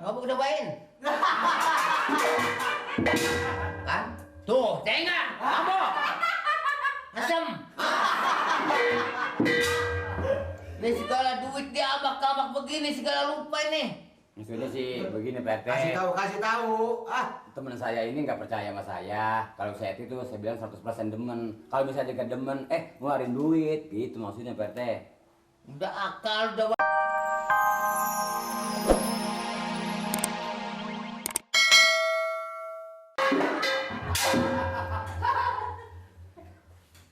Coba cobain. Kan? Tuh, cengar, kamu. Asem. Ini segala duit dia abak-abak begini, segala lupa ini. Maksudnya sih begini Pak RT. Kasih tahu. Temen saya ini nggak percaya sama saya. Kalau saya itu saya bilang 100% demen. Kalau misalnya dia demen, ngeluarin duit, gitu maksudnya Pak RT. Udah akal, udah.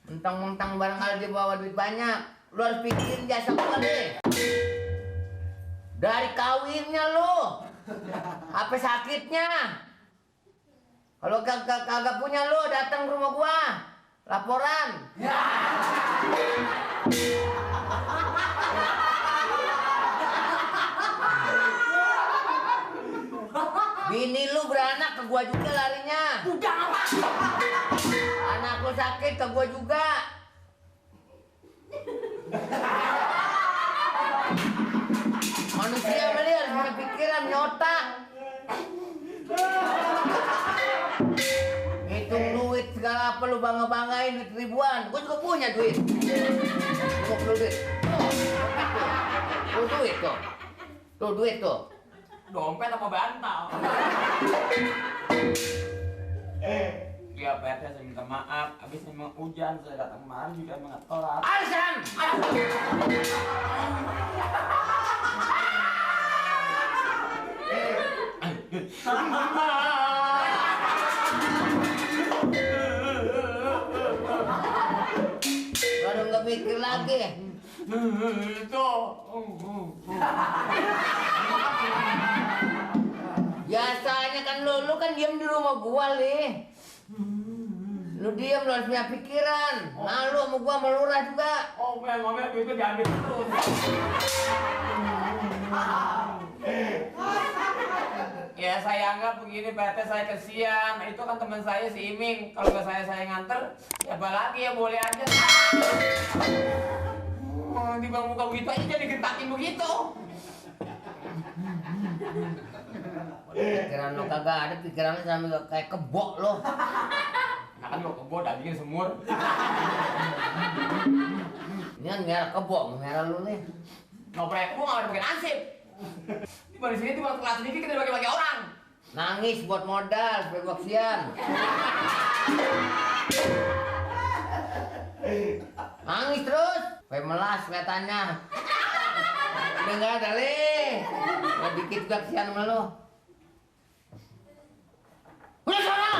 Mentang-mentang barangkali dia bawa duit banyak, lu harus pikirin jasa gua deh. Dari kawinnya lu, apa sakitnya? Kalau kagak punya lu datang ke rumah gua, laporan. Bini lu beranak ke gua juga larinya. Udah apa? Anak lu sakit ke gua juga. Manusia mah dia harus punya pikiran, punya otak. Hitung duit segala apa lu bangga-banggain duit ribuan. Gua juga punya duit. Gua perlu duit. Tuh duit tuh. Tuh duit tuh. Dompet apa bantal? Ya Pak RT, saya minta maaf. Habis memang hujan, saya datang kemarin juga emang nggak telat. Alasan! Baru nggak mikir lagi. Itu. Biasanya kan lu kan diam di rumah gua, Li. Lu diam, lu harus punya pikiran. Nah, lu sama gua sama lurah juga. Oh, memang duitnya diambil terus. Ya saya anggap begini Pak RT, saya kesian. Itu kan teman saya si Iming. Kalau nggak saya nganter, siapa lagi ya boleh aja. Di bang muka begitu aja jadi gentakin begitu. Pikiran lo kagak ada, pikiran lo sama kayak kebok lo. Nah kan kalau kebo dagingnya semur. Ini kan merah kebok, merah lu nih. Ngoprek gua nggak pakai ansip. Di sini tuh waktu kelas sedikit kita bagi-bagi orang. Nangis buat modal, supaya gua kesian. Nangis terus, supaya melas kelihatannya. Udah nggak ada, Li. Nggak dikit gua kesian sama lo. Udah sana!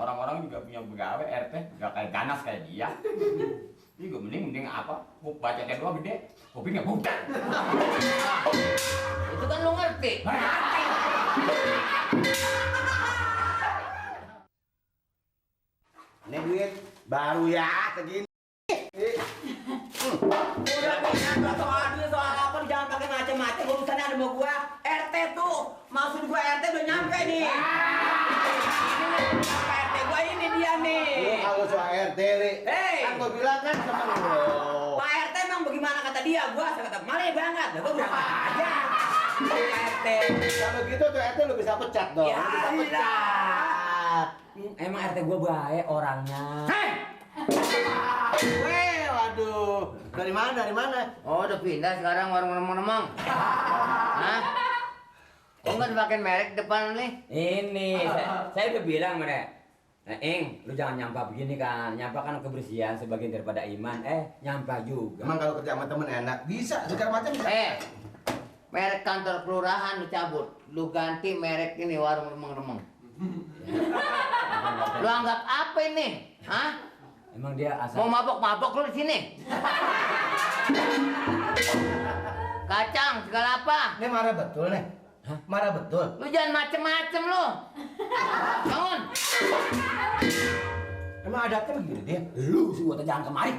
Orang-orang juga punya pegawai RT, gak kayak ganas kayak dia. Ini juga mending apa? Baca dia doang gede, kopinya budak. Itu kan lo ngerti. Ngerti. Ini duit baru ya, segini. Udah punya soal duit soal apa, jangan pakai macam-macam urusannya ada sama gua. RT tuh, maksud gua RT udah nyampe nih. Pak RT gua ini dia nih. Lu kalau soal RT, Li. Kan gua bilang kan sama lu. Pak RT emang bagaimana kata dia? Gua kata mali banget. Lah gua berangkat aja. Pak RT. Kalau gitu tuh RT lu bisa pecat dong. Ya, Lu bisa pecat. Emang RT gua baik orangnya. Weh, waduh. Dari mana? Dari mana? Oh, udah pindah sekarang warung remang-remang. Hah? Kok nggak dipakai merek depan nih? Ini, saya udah bilang mereka. Eng, lu jangan nyampah begini kan. Nyampah kan kebersihan sebagian daripada iman. Nyampah juga. Emang kalau kerja sama temen enak? Bisa, segala macam bisa. Merek kantor kelurahan lu cabut. Lu ganti merek ini warung remang-remang. Lu anggap apa ini? Hah? Emang dia asal. Mau mabok-mabok lu di sini? Kacang segala apa? Ini marah betul nih. Hah? Marah betul. Lu jangan macem-macem lu. Bangun. Emang adatnya begini dia? Lu sih gua jangan kemari.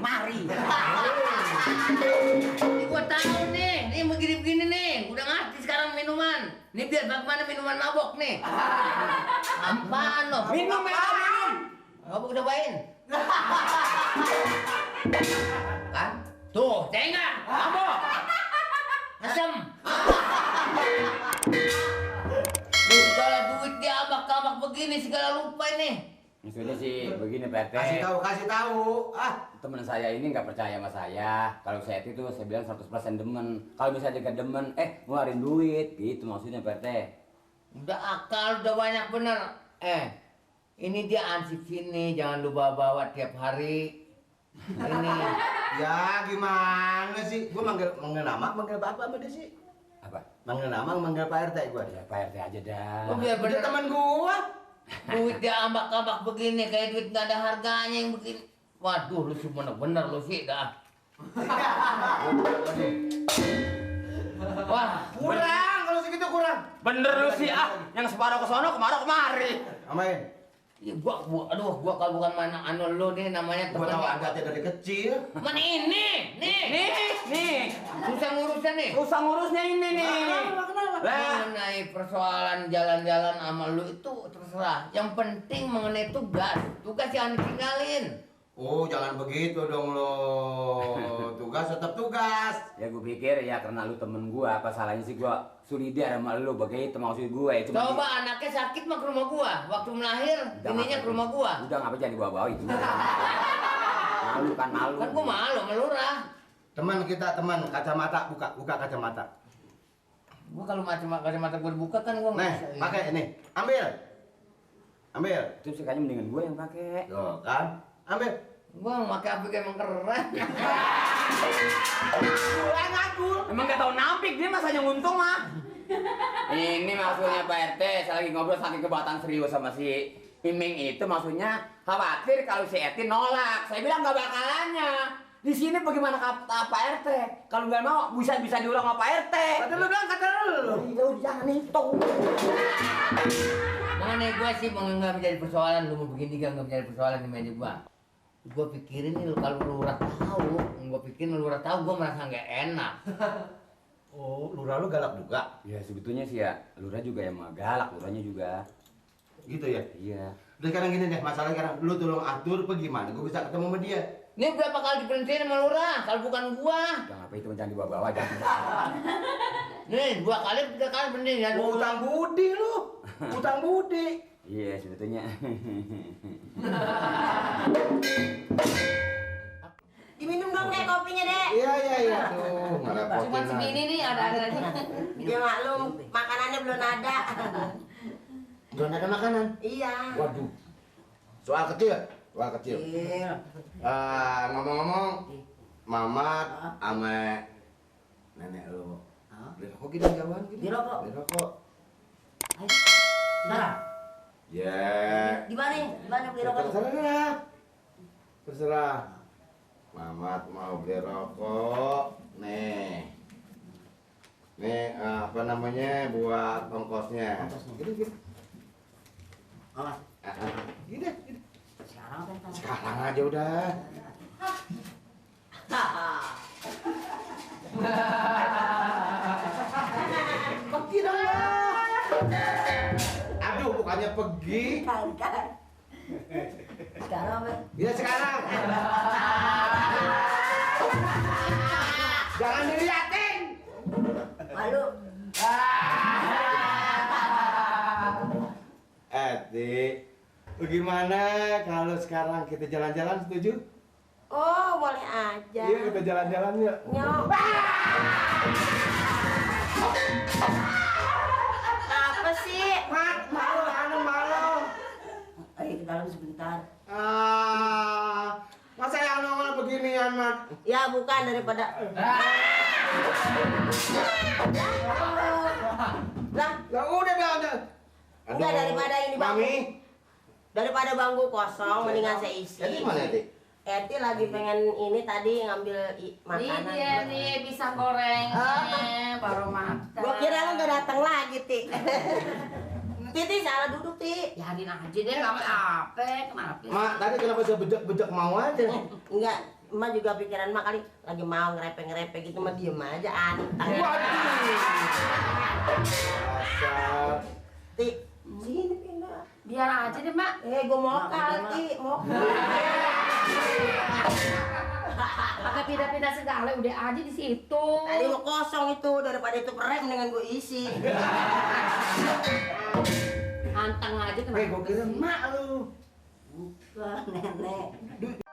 Ini gua tahu nih. Nih begini-begini nih. Udah ngerti sekarang minuman. Nih biar bagaimana minuman mabok nih. Apaan lo? Minum. Mabok cobain. Kan? Tuh, tengah, kamu. Asem. Segala duit dia abak-abak begini, segala lupa ini. Maksudnya sih begini Pak RT. Kasih tahu. Ah, Temen saya ini nggak percaya sama saya. Kalau saya itu saya bilang 100% demen. Kalau misalnya dia demen, ngeluarin duit, gitu maksudnya Pak RT. Udah akal, udah banyak bener. Ini dia ansip sini, jangan lu bawa-bawa tiap hari. Ini. ya gimana sih? Gua manggil nama, manggil bapak sama dia sih. Apa? Manggil nama, manggil Pak RT gua. Ya Pak RT aja dah. Oh, biar Dia bener. teman gua. Duit dia ambak-ambak begini, kayak duit nggak ada harganya yang begini. Waduh, lu sih bener-bener lu sih dah. Wah, Kurang, kalau segitu kurang. Bener lu sih yang separuh ke sono, kemarau kemari. Amain. ya gua kalau bukan mana anu lu nih namanya Gua tahu temennya. adatnya dari kecil. Mana ini? Nih. Susah ngurusnya nih. Usah ngurusnya ini nih. Lah, Mengenai persoalan jalan-jalan sama lu itu terserah. Yang penting mengenai tugas. Tugas jangan ditinggalin. Oh, jangan begitu dong lo. Tugas tetap tugas. ya gue pikir ya karena lu temen gua, apa salahnya sih gua solidar sama lu begitu maksud gue. Cuma Coba anaknya sakit mah ke rumah gua. Waktu melahir, ininya ke rumah gua. Udah ngapa jangan dibawa-bawa itu. Malu kan malu. Kan gua malu sama lurah. Teman kita, teman kacamata, buka kacamata. Gua kalau kacamata gua dibuka kan gua nggak Nih, bisa. pakai ini. Ambil. Itu sih kayaknya mendingan gue yang pakai. Tuh, kan? Ambil. Gua pakai apik emang keren. Emang gak tau nampik dia masanya nguntung mah. Ini maksudnya Pak RT, saya lagi ngobrol saking kebatan serius sama si Iming itu maksudnya khawatir kalau si Eti nolak. Saya bilang gak bakalannya. Di sini bagaimana kata Pak RT? Kalau nggak mau bisa diulang sama Pak RT. Kata lu bilang, kata lu. Ya udah jangan itu. Mengenai gua sih nggak menjadi persoalan. Lu mau begini nggak menjadi persoalan di meja gua. Gua pikirin nih kalau lurah tahu, gua merasa nggak enak. Oh, lurah lu galak juga. Ya sebetulnya sih ya, lurah juga yang galak, lurahnya juga. Gitu ya? Iya. Udah sekarang gini deh, masalahnya sekarang lu tolong atur apa gimana? Gua bisa ketemu sama dia. Ini berapa kali diberhentiin sama lurah? Kalau bukan gua. Udah ngapa itu jangan dibawa-bawa jangan. Nih 2 kali 3 kali berhentiin ya. Utang budi lu. Utang budi. Iya sebetulnya. Diminum dong deh kopinya deh. Iya. Tuh, ngerepotin Cuma segini nih ada aja. Ya maklum, makanannya belum ada. Belum ada makanan. Iya. Waduh. Soal kecil. Iya. Ngomong-ngomong, Mamat ame nenek lu. Beli rokok gini jauhan gini. Beli rokok? Beli rokok. Nah, Ya. di mana? Di mana beli rokok? Terserah. Mamat mau beli rokok. Nih. Nih apa namanya buat ongkosnya. Gini. Awas. Gini. Sekarang apa? Sekarang aja udah. Pergi dong lo. Aduh, bukannya pergi. Kan. Sekarang apa? Ya sekarang. Jangan diliatin. Malu. Dik, bagaimana kalau sekarang kita jalan-jalan, setuju? Oh, boleh aja. Iya, kita jalan-jalan yuk. Nyok. Apa sih? Malu. Ayo ke dalam sebentar. Masa yang nongol beginian, Mat? Ya bukan daripada. Lah, Ya udah. enggak daripada ini bangku. Mami. Daripada bangku kosong, mendingan saya isi. Jadi mana, Dik? Eti lagi pengen ini tadi ngambil makanan. Nih dia nih bisa gorengnya baru makan. Gua kira lu gak datang lagi, Ti. Titi salah duduk, Ti. Biarin aja deh nggak apa-apa. Kenapa? Mak, tadi kenapa saya bejek-bejek mau aja? Enggak, emak juga pikiran emak kali lagi mau ngerepe gitu mah diem aja antang. Waduh. Asal. Ti, sini pindah. Biar aja deh mak. Gua mokal, Ti, mokal. Pakai pindah-pindah segala udah aja di situ. Tadi mau kosong itu, daripada itu perem dengan gue isi. Anteng aja kenapa? Gue kira emak lu. Bukan nenek.